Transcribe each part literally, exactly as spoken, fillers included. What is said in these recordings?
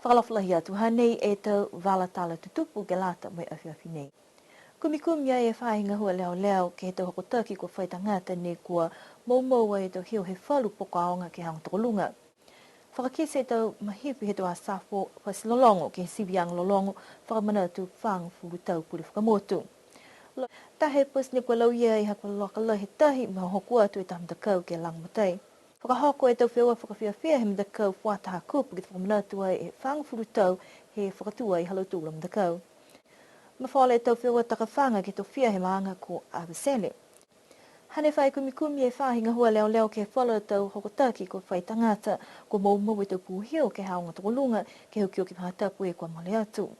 Fakaalofa lahi atu, hanei e tau vala tala tutupu ke lata mo e afiafi nei. Kumikumi ai e faahi gahua leoleo ke he tau hokotaki kua fai tagata ne kua moumou ai e tau hio he falu poko aoga ke he aoga tokoluga. Fakakite e tau mahifi he tau asafo fati lologo ke he siviaga lologo fakamanatu fagofulu tau pule fakamotu. Taha e pasi ne kua lauia ai ha kua loka lahi he tahi mo e hohoko atu e taha matakau ke lagomatai. Fakahoko e tau feua fakafiafia he matakau fuata Hakupu ke fakamanatu ai e fagofulu tau he fakatū ai ha lautolu a matakau. Mafola e tau feua takafaga ke tofia he maaga ko Avatele. Hane fai kumikumi e faahi gahua leoleo ke he falu tau hokotaki kua fai tagata, kua moumou e tau pūhio ke he aoga tokoluga, ke he okioki faahi tapu kua mole atu.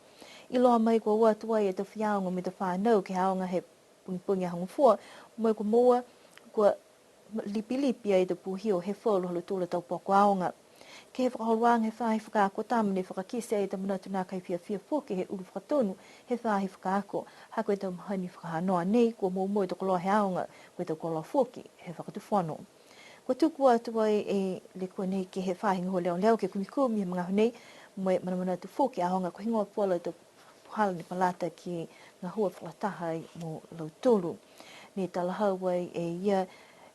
Iloa mai kua o atu ai e tau faiaoga mo e tau fanau ke he aoga he pogipogi Aho Gofua, mo e kua moua, kua lipilipi ai e tau pūhio he falu ha lautolu a tau poko aoga. Ke he fakaholoaga he faahi fakaako tama ne fakakite ai e tau manatu nākai fiafia foki he ulu fakatonu he faahi fakaako, ha ko e tau mahani fakahanoa nei kua moumou e tau koloa he aoga, ko e tau koloa foki he fakatufono. Kua tuku atu ai e lekua nei ke he faahi gahua leoleo ke kumikumi he magaaho nei, mo e manamanatu foki e aoga ko e heigoa falu a tau puhala ne palata ke gahua fakalataha ai mo lautolu. Ne talahau ai e ia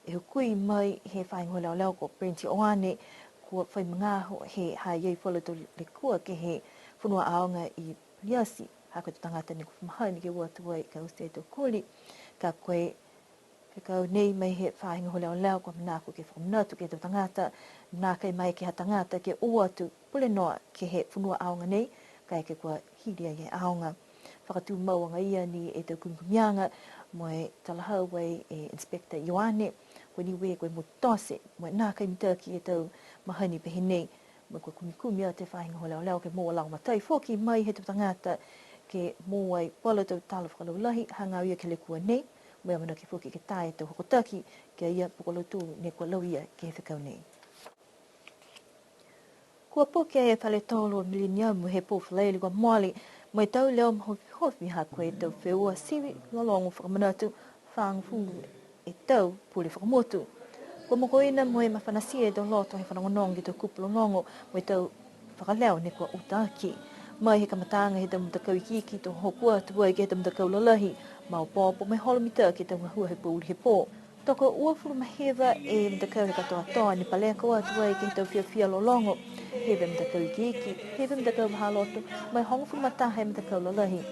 e hukui mai he faahi gahua leoleo ko Brent Ioane, kua fai magaaho he ha i ai falu a tau lekua ke he fonua aoga i Paliati, ha ko e tau tagata ne kua fa mahani ke o atu ai ka oti e tau koli, ka ko e fekau nei mai he faahi gahua leoleo kua manako ke fakamanatu ke he tau tagata, nākai maeke ha tagata ke o atu pule noa ke he fonua aoga nei, kaeke kua hili ai e aoga. Fakatumau agaia ni e tau kumikumiaga, mo e talahau ai e Inspector Ioane, ko Niue ko e motu tote, mo e nākai mitaki e tau mahani pehē nei, mo e kua kumikumi atu e faahi gahua leoleo ke moua lagomatai foki mai he tau tagata ke moua ai falu a tau tala fakalaulahi hagaao ia ke he lekua nei, mo e amanaki foki ke tā e tau hokotaki ki a ia po ko lautolu ne kua lauia ke he fekau nei. Kua puke e fale tolu Millennium he pō Falaile kua mole, mo e tau leo mahofihofi ha ko e tau feua sivi lologo fakamanatu fagofulu e tau pule fakamotu. Kua mokoina mo e mafanatia e tau loto he fanogonogo ke he tau kupu lologo mo e tau fakaleo ne kua uta aki. Mai he kamataaga he tau matakau ikiiki to hohoko atu ai ke he tau matakau lalahi, maopoopo mo e holo mitaki e tau gahua he pouli he pō. Tokouafulu ma hiva e matakau he katoatoa ne paleko atu ai ke he tau fiafia lologo. Hiva e matakau ikiiki, hiva e matakau vahāloto, mo e hogofulu ma taha e matakau lalahi.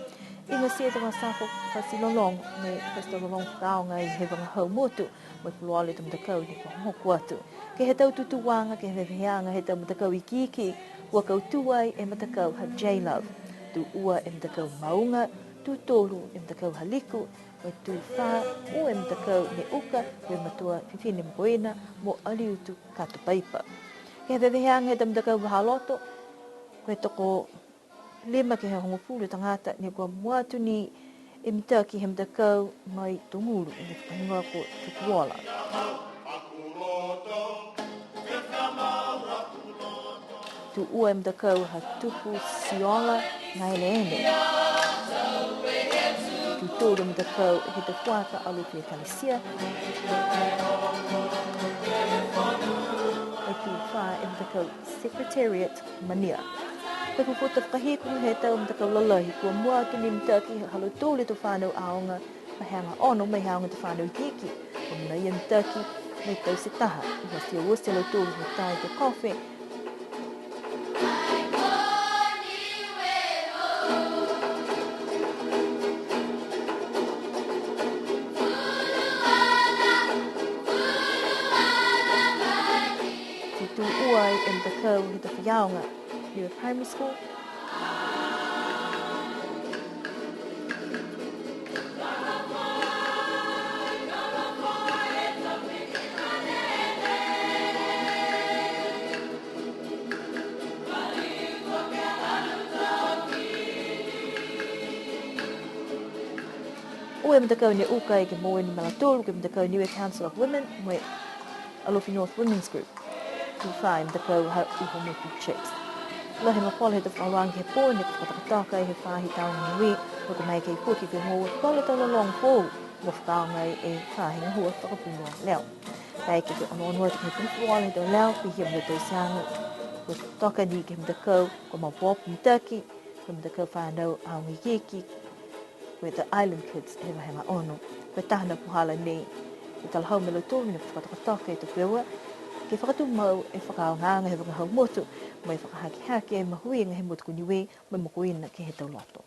Igatia e tau asafo fati lologo, mo e fati tau lologo fakaaoga ai he vagahau motu, mo e pulolo e tau matakau ne kua hohoko atu. Ke he tau tutūaga, ke he veveheaga he tau matakau ikiiki, kua kautū ai e matakau ha J-Love. Tū ua e matakau Mauga, tū tolu e matakau ha Liku, mo e tū fā, ua e matakau ne uka, ko e matua fifine mokoina, mo Aliutu Kato Paipa. Ke he veveheaga he tau matakau vahāloto, ko e toko lima ke he hogofulu tagata ne kua mua atu ni e mitaki he matakau mai Togulu, ne fakahigoa ko Tukuola. Tū ua e matakau ha Tupu Siola Gaeleele. Tū tolu e matakau he tau fuata Alofi Ekalesia. E tū fā e matakau Secretariat Mania. Ko e puputa fakahiku he tau matakau lalahi, kua mua atu ni mitaki ha lautolu e tau fānau aoga, maheaga ono mai he aoga tau fānau ikiiki. Kua mena ia mitaki, mo e taute taha, kua fia oti a lautolu mo e tā e tau kofe. Tū ua e matakau he tau faiaoga, Niue Primary School. Ua e matakau ne uka ai ke moua e numela tolu, ko e matakau Niue Council of Women, mo e Alofi North Women's Group. Tū fā e matakau ha Uhomotu Chicks. Lahi e mafola he tau fakaholoaga ke he pō, ne fakatokatoka ai he faahi tāoga Niue, mo e kua maeke foki ke moua falu a tau lologo foou, mo e fakaaoga ai e faahi gahua fakapuloa leo. Kaeke ke onoono atu ke he puloa he tau leo, pihia mo e tau tiaga. Kua toka ni ke he matakau, kua maopoopo mitaki, ko e matakau fanau aoga ikiiki, ko e The Island Kids he vahega ono. Ko e taha ni a puhala nei, e talahau mai e lautolu ne fakatokatoka e tau feua, ke fakatumau e fakaaogaaga he vagahau motu, mo e fakahakehake e mahuiga he motu ko Niue, mo e mokoina ke he tau loto.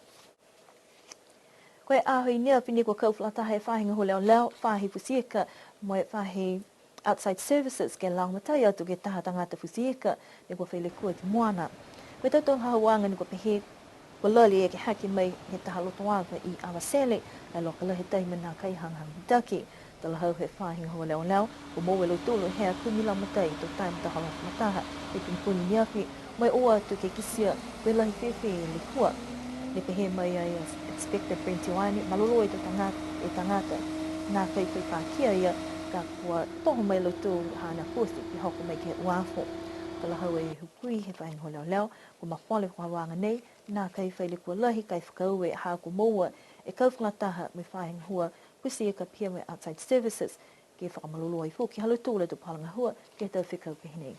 Ko e aho i ne afi ni kua kau fakalataha e faahi gahua leoleo, faahi futi ika, mo e faahi outside services ke lagomatai atu ke he taha tagata futi ika, ne kua fai lekua ki moana. Ko e tau talahauaga ne kua pehē, kua lali e ke hake mai he taha lotoava i Avatele, e loka lahi e tahi mo e nākai hagahaga mitaki. Talahau he faahi gahua leoleo, kua moua e lautolu e hea kumi lagomatai, to tae mo e taha afe mataha, he pogipogi ne afi, mo e o atu ke kitia, ko e lahi fēfē e lekua. Ne pehē mai ai a Inspector Brent Ioane, malolō e tau tagata, e tagata, nākai fai pakia ia, ka kua toho mai e lautolu haana poti, ke hoko mai ke he uafo. Talahau e hukui he faahi gahua leoleo, kua mafola e fakaholoaga nei, nākai fai lekua lahi, ka e fakaaue ha kua moua e kau fakalataha mo e faahi gahua, futi ika pihia mo e outside services, ke fakamalolō ai foki ha lautolu a tau puhala gahua, ke he tau fekau pehē nei.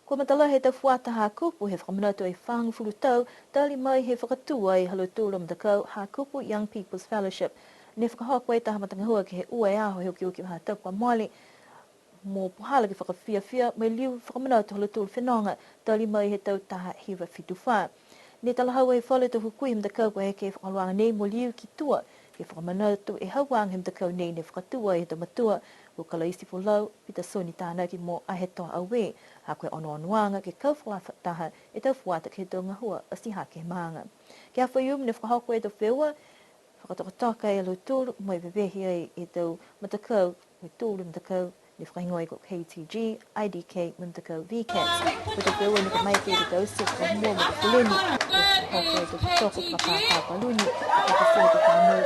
Kua matalahi e tau fuata Hakupu he fakamanatu e fagofulu tau, tali mai he fakatū ai ha lautolu a matakau Hakupu Young People's Fellowship. Ne fakahoko e taha matagahua ke he ua e aho he okioki faahi tapu kua mole, mo puhala ke fakafiafia, mo e liu fakamanatu ha lautolu fenoga, tali mai he tau taha hiva fitu fā. Ne talahau e falu tau hukui he matakau kua eke e fakaholoaga nei mo liu ki tua, ke fakamanatu e hauaga he matakau nei ne fakatū ai he tau matua, ko Kalaisi Folau, Pitasoni Tanaki mo Ahetoa Aue, ha ko e onoonoaga ke kau fakalataha e tau fuata ke he tau gahua atihake he maaga. Ke he afiafi ne fakahoko e tau feua, fakatokatoka e lautolu, mo e vevehe ai e tau matakau, mo e tolu e matakau, ne fakahigoa ko K T G, I D K, mo e matakau V CATS. Ko e tau feua ne kua maeke ke taute fakamua mo e tau feleni, ko e fakahoko e tau fetoko fakapāpā paluni, fakakite e tau fanau,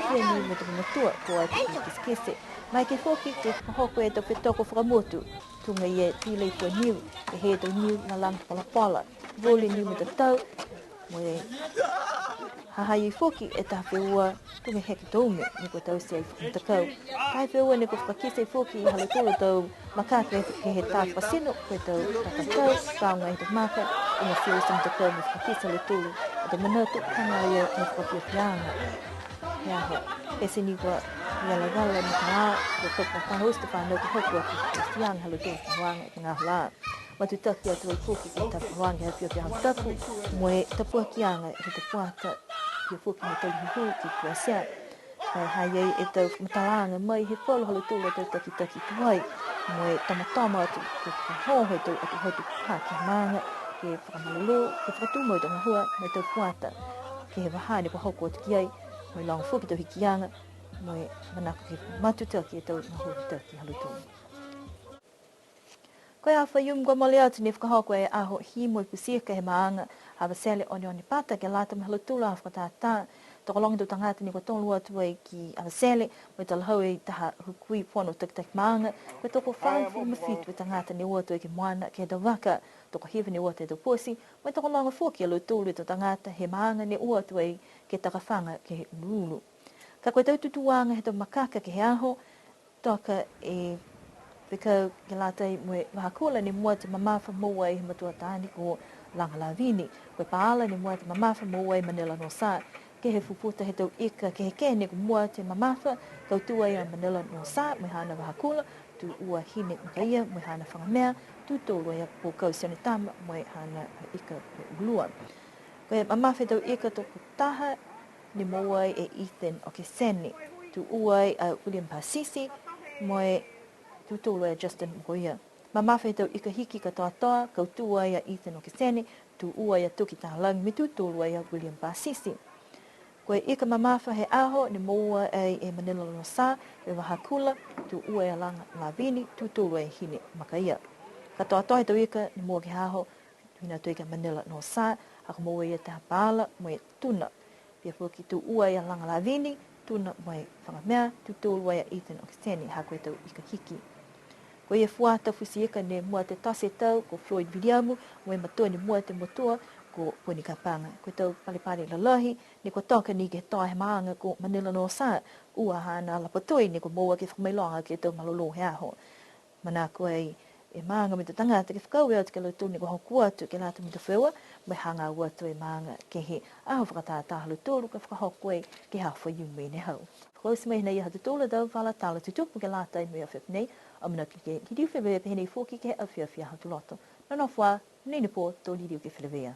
feleni mo e tau mamatua, ko e tau kitekite. Maeke foki ke fakahoko e tau fetoko fakamotu, tuga e tilei fua niu, ke he tau niu lalaga palapola, voli niu mo e tatau, mo e ha ha i ai foki e taha feua tuga e heke toume, ne kua taute e fakamatakau. Taha feua ne kua fakakite foki ha lautolu a tau makaka ke he tā fakatino, ko e tau fakatau, faaoga e tau maka, tuga e fia uta matakau mo e fakakite ha lautolu a tau manatu, hagaao ia mo e fakafiafiaaga. He aho, pete ni kua galagala mo e tā, kua kau fakahauti e tau fanau ke hoko atu ke fakafiafiaaga ha lautolu a tau fakaaoga he magaaho lā. Matutaki atu ai foki ke he tau fakaaoga he afiafi Aho Tapu, mo e tapuakiaga he tau fuata, pihia foki mo e tau hūhū ki Puasea. Ka e ha ha i ai e tau fakamatalaaga mai he falu ha lautolu a tau takitaki tuai, mo e tomatoma atu ke fakahoho e tau atuhau tau pā ke he maaga, ke fakamalolō, ke fakatumau e tau gahua mo e tau fuata, ke he vahā ne kua hoko atu ki ai, mo e loga foki e tau hikiaga, mo e manako ke matutaki e tau gahua mitaki ha lautolu. Ko e aho Faiumu kua mole atu ne fakahoko e aho hī mo e futi ika he maaga ha Avatele Oneonepata ke lata mo e ha lautolu a fakatātā. Tokologa e tau tagata ne kua tolo atu ai ki Avatele, mo e talahau e taha hukui fono takitaki maaga, ko e tokofagofulu ma fitu e tagata ne o atu ai ke moana ke he tau vaka, tokohiva ne o atu he tau poti, mo e tokologa foki a lautolu e tau tagata he maaga ne o atu ai ke takafaga ke he uluulu. Ka ko e tau tutūaga he tau makaka ke he aho, toka e fekau ke lata mo e vahakula ne mua atu e mamafa moua ai he matua taane ko Laga Lavini. Ko e paala ne mua atu e mamafa moua ai e Manila North Star. Ke he fufuta he tau ika kehekehe ne kua mua atu e mamafa, kautū ai a Manila North Star mo e haana vahakula, tū ua Hine Makaia mo e haana faga mea, tū tolu ai a Pōkau Sionetama mo e haana ika mo e ulua. Ko e mamafa he tau ika tokotaha, ne moua ai e Ethan Okesene, tū ua ai a William Pasisi, mo e tū tolu ai a Justin Mokoia. Mamafa he tau ika hiki katoatoa, kautū ai a Ethan Okesene, tū ua ai a Toki Talagi, mo e tū tolu ai a William Pasisi. Ko e ika mamafa he aho, ne moua ai e Manila North Star, mo e vahakula, tū ua ai a Laga Lavini, tū tolu ai a Hine Makaia. Katoatoa he tau ika, ne moua ke he aho, tuga atu ai ke he Manila North Star, ha kua moua e ia taha paala mo e tuna. Pihia foki tū ua ai a Laga Lavini, tuna mo e faga mea, tū tolu ai a Ethan Okesene, ha ko e tau ika hiki. Ko e fuata futi ika ne mua atu e tote e tau, ko Floyd Viliamu, mo e matua ne mua atu e motua, ko Poni Kapaga. Ko e tau palepale lalahi, ne kua toka ni ke he toa he maaga ko Manila North Star, ua haana laboratori ne kua moua ke fakamailoga ke he tau malolō he aho. Manako ai e maaga mo e tau tagata ke fakaaue atu ki a lautolu ne kua hoko atu ke lata mo e tau feua, mo e hagaao atu e maaga ke he aho fakatātā ha lautolu ka fakahoko ai ke he aho Faiumu ne hau. Fakaoti mai hanei ha tautolu a tau vala tala tutupu ke lata mo e afiafi nei, amanaki ke liu feleveia pehē nei foki ke he afiafi Aho Tuloto. Nonofo ā, monuina e pō, to liliu ke feleveia.